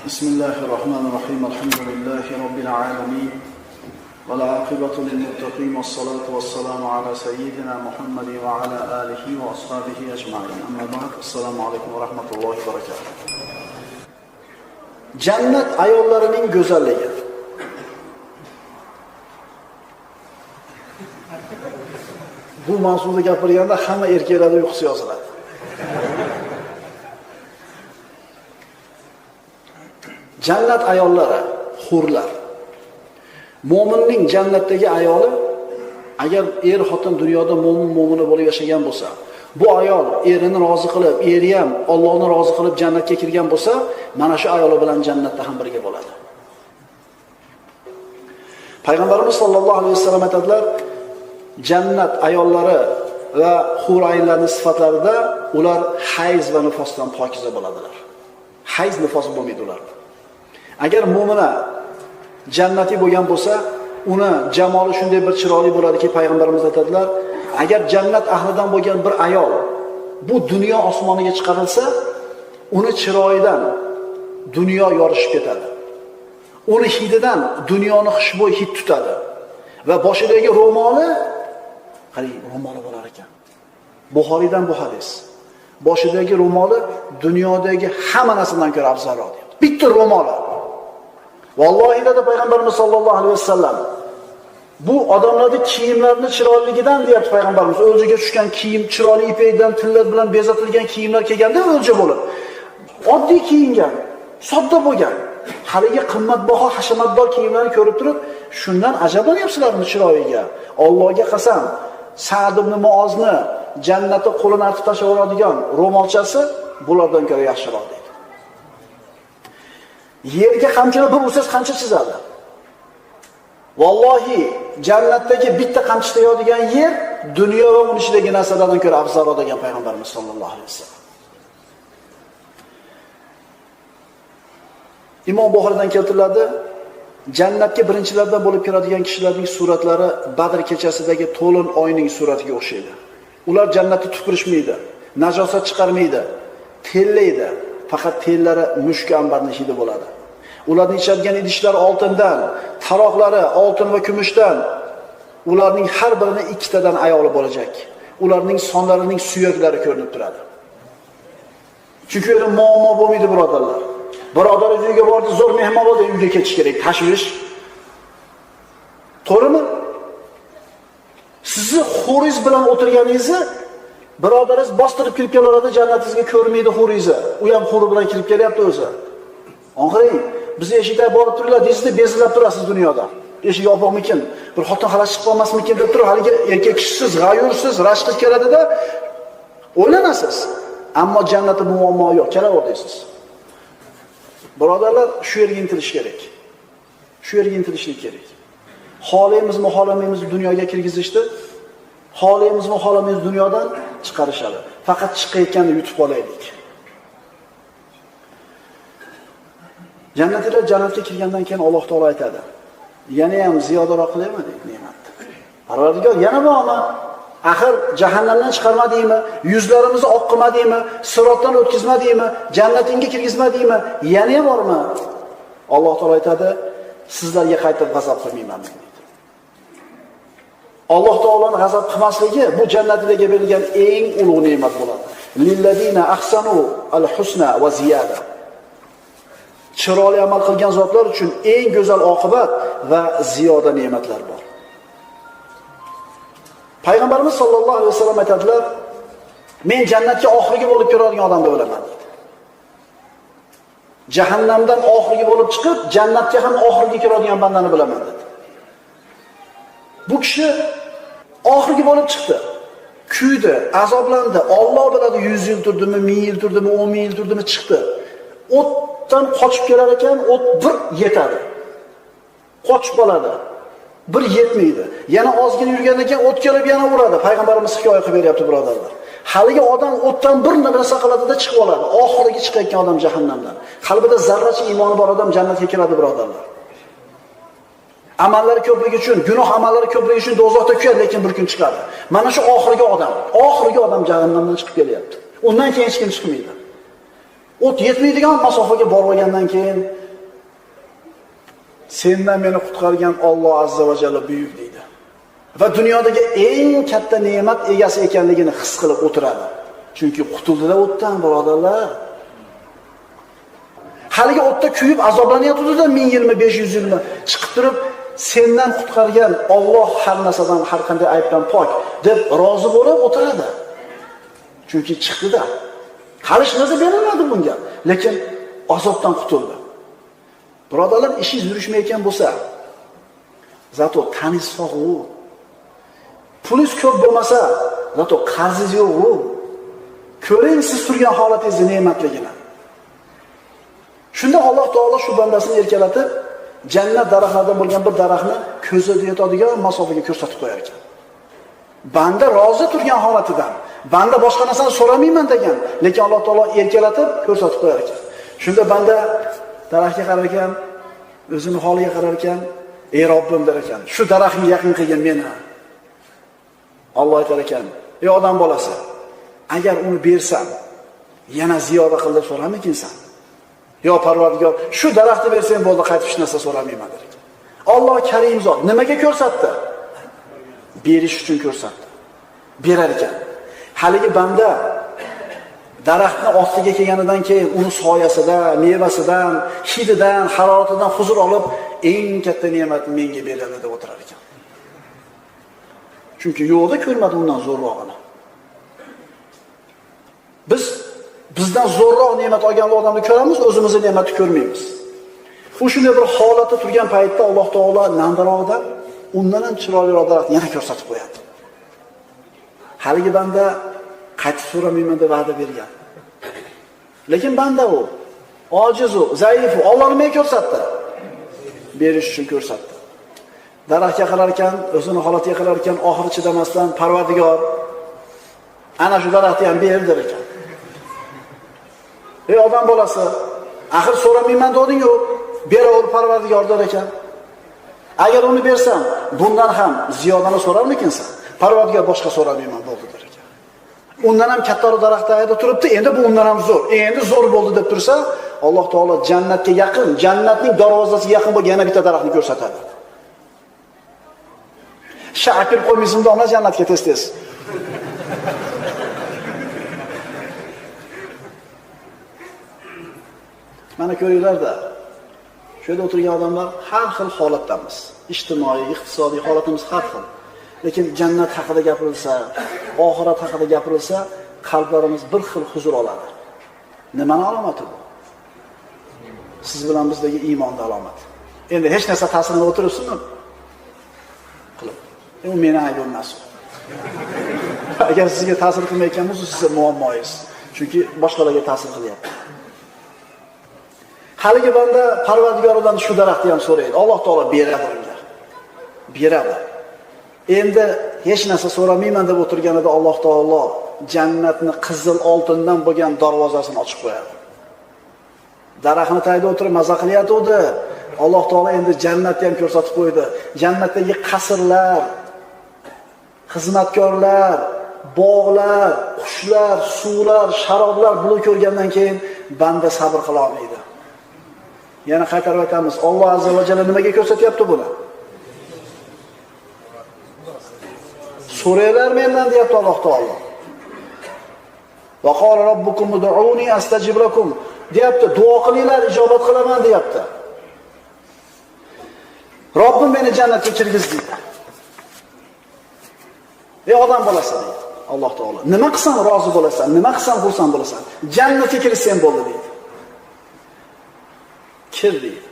بسم الله الرحمن الرحيم. الحمد لله رب العالمين والعاقبة للمتقين والصلاة والسلام على سيدنا محمد وعلى آله وأصحابه أجمعين. أما بعد، السلام عليكم ورحمة الله وبركاته. Jannat ayollarining go'zalligi. Bu mavzuda gapirganda hamma erkaklarda uyqusi yoziladi. Jannat ayollari hurlar. Mo'minning jannatdagi ayoli, agar er xotin dunyoda mo'min-mo'mina bo'lib yashagan bo'lsa, bu ayol erini rozi qilib, eri ham Allohni rozi qilib jannatga kirgan bo'lsa, mana shu ayoli bilan jannatda ham birga bo'ladi. Payg'ambarimiz sollallohu alayhi vasallam aytadilar, jannat ayollari va huraynlarning sifatlarida ular hayz va nifosdan pokiza bo'ladilar. Hayz nifos bo'lmaydi ularda. Agar mo'mina jannatiy bo'lgan bo'lsa, uni jamoli shunday bir chiroyli bo'ladiki, payg'ambarimiz aytadilar, agar jannat ahlidan bo'lgan bir ayol bu dunyo osmoniga chiqarilsa, uni chiroyidan dunyo yorishib ketadi. Uni hididan dunyoni xushbo'y hid tutadi. Va boshidagi ro'moli, qarang, ro'moli bo'lar ekan. Buxoriydan bu hadis. Boshidagi ro'moli dunyodagi hamma narsadan ko'ra afzalroq deyapti. Bitta ro'moli. Vallohi dedi payg'ambarimiz sollallohu alayhi vasallam, bu odamlarning kiyimlarini chiroyligidan deyapti payg'ambarimiz. O'ljaga tushgan kiyim, chiroyli ipakdan, tillar bilan bezatilgan kiyimlar kelganda o'lja bo'lib, oddiy kiyingan, sodda bo'lgan, haligi qimmatbaho, hashamatdor kiyimlarni ko'rib turib, shundan ajablanyapsizlarmi chiroyiga? Allohga qasam, Sa'd ibn Muozni jannatda qo'lini artib tashlab yuboradigan ro'molchasi bulardan ko'ra yaxshiroq deydi. Yerga qamchini bir ursangiz qancha chizadi? Vallohi, jannatdagi bitta qamchi tegadigan yer dunyo va uning ichidagi narsalardan ko'ra afzalroq degan payg'ambarimiz sollallohu alayhi vasallam. Imom Buxoriydan keltiriladi, jannatga birinchilardan bo'lib kiradigan kishilarning suratlari Badr kechasidagi to'lin oyning suratiga o'xshaydi. Ular jannatda tupurishmaydi, najosat chiqarmaydi, tellaydi. Faqat tellari mushk ambarning hidi bo'ladi. Ularning ichadigan idishlari oltindan, taroqlari oltin va kumushdan. Ularning har birini ikkitadan ayoli bo'lajak. Ularning sonlarining suyaklari ko'rinib turadi. Chunki u yerda muammo bo'lmaydi, birodarlar. Birodaringiz uyga bordi, zo'r mehmon bo'ldi, uyga ketish kerak, tashvish. To'g'rimi? Sizni xuringiz bilan o'tirganingizni birodaringiz bostirib kirib kelaveradi, jannatingizga ko'rmaydi xuringizni. U ham xuri bilan kirib kelyapti o'zi. Oxiring, biz eshikda borib turinglar deysizda, bezillab turasiz dunyoda. Eshik yopiqmikin, bir xotin xalas chiqib qolmasmikin deb turib, haligi erkak kishisiz, g'ayursiz, rashk keladida o'ylanasiz. Ammo jannatda bu muammo yo'q, kelaver deysiz. Birodarlar, shu yerga intilish kerak. Shu yerga intilishlik kerak. Xohlaymizmi, xohlamaymizmi dunyoga kirgizishdi. Xohlaymizmi, xohlamaymiz dunyodan chiqarishadi. Faqat chiqayotganda yutib qolaylik. Jannatlar jannatga kirgandan keyin Alloh taolo aytadi: "Yana ham ziyodaroq qilaymi?" deydi ne'matni. Parvardigor, yana bormi? Axir jahannamdan chiqarmadingmi? Yuzlarimizni oq qilmadingmi? Sirotdan o'tkazmadingmi? Jannatingga kirgizmadingmi? Yana bormi? Alloh taolo aytadi: "Sizlarga qaytib g'azab qilmayman" deydi. Alloh taoloning g'azab qilmasligi bu jannatlarga berilgan eng ulug' ne'mat bo'ladi. Lillazina ahsanu al-husna va ziyada. Chiroyli amal qilgan zotlar uchun eng go'zal oqibat va ziyoda ne'matlar bor. Payg'ambarimiz sollallohu alayhi vasallam aytadilar, men jannatga oxirgi bo'lib kiradigan odam deb o'ylayman deydi. Jahannamdan oxirgi bo'lib chiqib, jannatga ham oxirgi kiradigan bandani bilaman dedi. Bu kishi oxirgi bo'lib chiqdi. Kuydi, azoblandi. Alloh biladi 100 yil turdimi, 1000 yil turdimi, 10 ming yil turdimi chiqdi. O'tdan qochib kelar ekan, o't bir yetadi. Qochib qoladi. Bir yetmaydi. Yana ozgina yurgandan keyin o't kelib yana uradi. Payg'ambarimiz hikoya qilib beryapti, birodarlar. Haligi odam o'tdan bir narsa qiladida chiqib oladi. Oxirgi chiqayotgan odam jahannamdan. Qalbida zarracha iymoni bor odam jannatga kiradi, birodarlar. Amallari ko'pligi uchun, gunoh amallari ko'pligi uchun do'zaxda kuyadi, lekin bir kun chiqadi. Mana shu oxirgi odam jahannamdan chiqib kelyapti. Undan keyin hech kim chiqmaydi. O't yetmaydigan masofaga borib olgandan keyin sendan meni qutqargan Alloh azza va jalla buyuk deydi. Va dunyodagi eng katta ne'mat egasi ekanligini his qilib o'tiradi. Chunki qutuldi-da o'tdan, birodarlar. Haligi o'tda kuyib azoblanyotdi-da 1000 yilmi, 500 yilmi chiqib turib, sendan qutqargan Alloh har narsadan, har qanday aybdan pok deb rozi bo'lib o'tiradi. Chunki chiqdi-da. Hali hech narsa berilmadi bunga, lekin azobdan qutuldi. Birodarlar, ishingiz yurishmayotgan bo'lsa, zato taningiz sog'-u. Pulingiz ko'p bo'lmasa, zato qarzingiz yo'q-u. Ko'ring siz turgan holatingizni ne'matligini. Shunda Alloh taolo shu bandasini erkalatib, jannat daraxtlaridan bo'lgan bir daraxtni ko'zida yetadigan masofaga ko'rsatib qo'yar ekan. Banda rozi turgan holatidan, banda boshqa narsani so'ramayman degan, lekin Alloh taolo erkalatib ko'rsatib qo'yar ekan. Shunda banda daraxtga qarar ekan, o'zini holiga qarar ekan, ey Robbim der ekan, shu daraxtga yaqin qilgin meni. Alloh aytar ekan, ey odam bolasi, agar uni bersam, yana ziyoda qil deb so'ramikinsan? Yo Parvardigor, shu daraxtni bersang bo'ldi, qaytib hech narsa so'ramayman der ekan. Alloh Karim zot nimaga ko'rsatdi? Berish uchun ko'rsatdi. Berar ekan. Haligi banda daraxtni ostiga kelganidan keyin uni soyasida, mevasidan, hididan, haroratidan huzur olib, eng katta ne'mat menga berildi deb o'tirar ekan. Chunki yo'qda ko'rmadi undan zo'rrog'ini. Biz bizdan zo'rroq ne'mat olgan odamni ko'ramiz, o'zimizni ne'matni ko'rmaymiz. U shunday bir holatda turgan paytda Alloh taolo nandarog'dan undan ham chiroyliroq daraxt yana ko'rsatib qo'yadi. Haligi banda qaytib so'ramayman deb va'da bergan. Lekin banda u ojiz u, zaif u. Alloh nimaga ko'rsatdi? Berish uchun ko'rsatdi. Daraxtga qarar ekan, o'zini holatiga qarar ekan, oxiri chidamasdan Parvardigor ana shu daraxtni ham ber der ekan. Ey odam bolasi, axir so'ramayman deding-ku, beraver Parvardigor der ekan. Agar uni bersam, bundan ham ziyodani so'rarmikinsan? Parvardigor boshqa so'ramayman bo'ldi der ekan. Undan ham kattaroq daraxt tagida turibdi, endi bu undan ham zo'r. Endi zo'r bo'ldi deb tursa, Alloh taolo jannatga yaqin, jannatning darvozasiga yaqin bo'lgan yana bitta daraxtni ko'rsatadi. Shaqir qo'ymaysizmi domla jannatga tez-tez. Mana ko'ringlar-da. Shu yerda o'tirgan odamlar har xil holatdamiz. Ijtimoiy, iqtisodiy holatimiz har xil. Lekin jannat haqida gapirilsa, oxirat haqida gapirilsa, qalblarimiz bir xil huzur oladi. Nimani alomati bu? Siz bilan bizdagi iymonning alomati. Endi hech narsa ta'sirini o'tiribsizmi? Qilib. U meni aybim emas. Agar sizga ta'sir qilmayotgan bo'lsa, sizning muammoyingiz. Chunki boshqalarga ta'sir qilyapti. Haligi banda Parvardigoridan shu daraxtni ham so'raydi. Alloh taolo beradi unga. Beradi. Endi hech narsa so'ramayman deb o'tirganida Alloh taolo jannatni qizil oltindan bo'lgan darvozasini ochib qo'yadi. Daraxtni tagida o'tirib maza qilyotdi. Alloh taolo endi jannatni ham ko'rsatib qo'ydi. Jannatdagi qasrlar, xizmatkorlar, bog'lar, qushlar, suvlar, sharoblar buni ko'rgandan keyin banda sabr qila olmaydi. Yana qaytarib aytamiz, Alloh azza va jalla nimaga ko'rsatyapti buni? So'ranglar mendan deyapti Alloh taolo. Va qala robbukum ud'uni astajib lakum deyapti. Duo qilinglar, ijobat qilaman deyapti. Robbim meni jannatga kirgiz deydi. Ey odam bolasi deydi Alloh taolo. Nima qilsam rozi bo'lasan, nima qilsam xursand bo'lasan. Jannatga kirsang bo'ldi deydi. Kir deydi.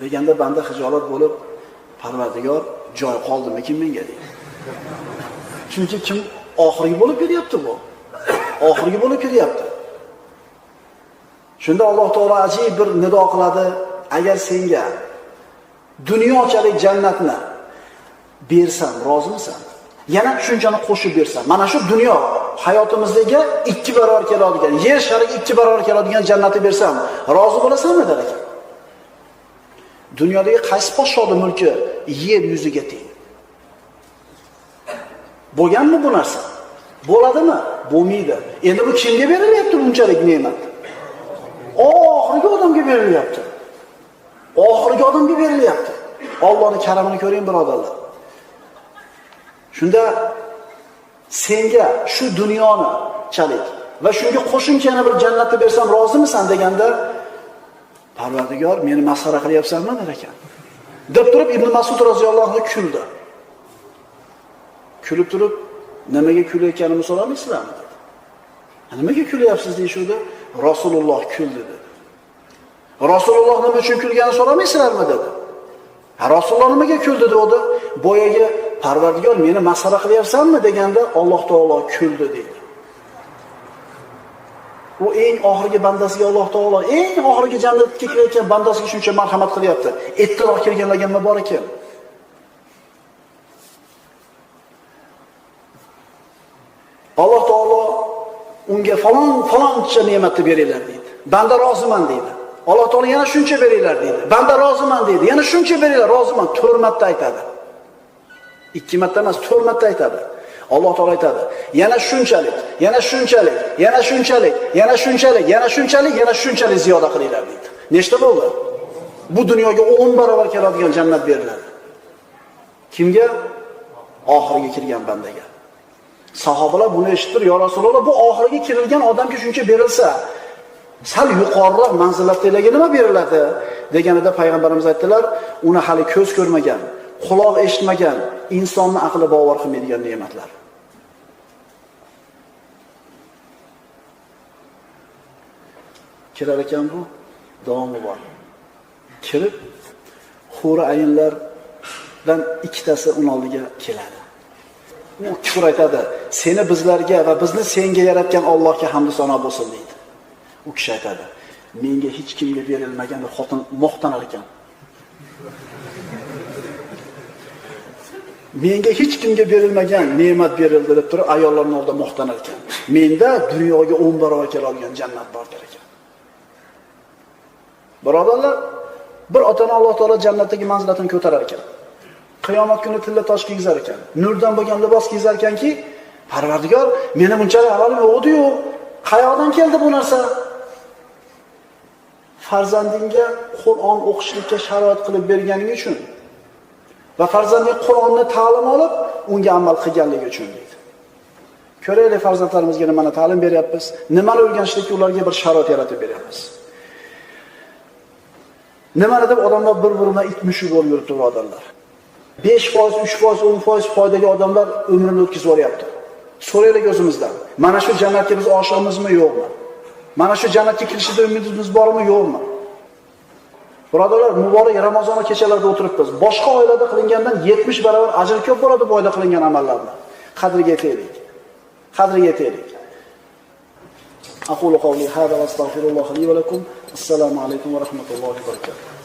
Deganda banda xijolat bo'lib, Parvardigor joy qoldimikin menga deydi. Chunki kim oxirgi bo'lib kelyapti bu. Oxirgi bo'lib kelyapti. Shunda Alloh taolo ajib bir nido qiladi. Agar senga dunyochalik jannatni bersam, rozimisan? Yana shunchani qo'shib bersam, mana shu dunyo hayotimizdagi 2 barobar keladigan, yer shariga 2 barobar keladigan jannatni bersam, rozi bo'lasanmi der ekan. Dunyodagi qaysi podshoning mulki yer yuziga teng? Bo'lganmi bu narsa? Bo'ladimi? Bo'lmaydi. Endi bu kimga berilyapti bunchalik ne'mat? Oxirgi odamga berilyapti. Oxirgi odamga berilyapti. Allohning karamini ko'ring, birodarlar. Shunda senga shu dunyoni chalik va shunga qo'shimcha yana bir jannatni bersam rozimisan deganda, Parvardigor, meni masxara qilyapsanmi der ekan. Deb turib Ibn Mas'ud roziyallohu anhu kuldi. Kulib turib, nimaga kulayotganimni so'ramaysizlarmi dedi. Nimaga kulyapsiz deyishuvdi. Rasululloh kuldi dedi. Rasululloh nima uchun kulganini so'ramaysizlarmi dedi. Ha, Rasululloh nimaga kuldi dedi. Boyagi Parvardigor meni masxara qilyapsanmi deganda Alloh taolo kuldi deydi. U eng oxirgi bandasiga Alloh taolo eng oxirgi jannatga kirayotgan bandasiga shuncha marhamat qilyapti. Ertaroq kirganlarga nima bor ekan? Alloh taolo unga falon faloncha ne'matni beringlar deydi. Banda roziman deydi. Alloh taolo yana shuncha beringlar deydi. Banda roziman deydi. Yana shuncha beringlar, roziman. 4 marta aytadi. 2 marta emas, 4 marta aytadi. Alloh taolo aytadi: yana shunchalik, yana shunchalik, yana shunchalik, yana shunchalik, yana shunchalik, yana shunchalik ziyoda qilinglar deydi. Nechta bo'ldi? Bu dunyoga 10 barobar keladigan jannat beriladi. Kimga? Oxirgi kirgan bandaga. Sahobalar buni eshitib, "Ya Rasululloh, bu oxirgi kirilgan odamga shuncha berilsa, sal yuqoriroq manzilatdagilarga nima beriladi?" deganida payg'ambarimiz aytdilar, uni hali ko'z ko'rmagan, quloq eshitmagan, insonni aqli bovar qilmaydigan ne'matlar. Kirar ekan bu, davomi bor. Kirib, huri ayinlardan ikkitasi uning oldiga keladi. U kufr aytadi, seni bizlarga va bizni senga yaratgan Allohga hamd sano bo'lsin deydi. U kishi aytadi, menga hech kimga berilmagan bir xotin maqtanar ekan. Menga hech kimga berilmagan ne'mat berildi deb turib ayollarning oldida maqtanar ekan. Menda dunyoga 10 barobar keladigan jannat bor der ekan. Birodarlar, bir otani Alloh taolo jannatdagi manzilatini ko'tarar ekan. Qiyomat kuni tilla tosh kiygizar ekan. Nurdan bo'lgan libos kiygizar ekanki, Parvardigor, meni bunchalik avalim yo'q edi-yu, qayoqdan keldi bu narsa? Farzandingga Qur'on o'qishlikka sharoit qilib berganing uchun va farzanding Qur'onni ta'lim olib, unga amal qilganligi uchun deydi. Ko'raylik farzandlarimizga nimani ta'lim beryapmiz, nimani o'rganishlikka ularga bir sharoit yaratib beryapmiz. Nimani deb odamlar bir-birini it mushuk bo'lib yuribdi, birodarlar. 5%, 3%, 10% foydaga odamlar umrini o'tkazib yuboryapti. So'raylik o'zimizdan. Mana shu jannatga biz oshiqmizmi, yo'qmi? Mana shu jannatga kirishda umidimiz bormi, yo'qmi? Birodarlar, muborak Ramazon kechalarida o'tiribmiz. Boshqa oylarda qilingandan 70 barobar ajr ko'p bo'ladi bu oyda qilingan amallarni. Qadriga yetaylik. Qadriga yetaylik. Aqulu qawli hada va astagfirulloh li va lakum. Assalomu alaykum va rahmatullohi va barakatuh.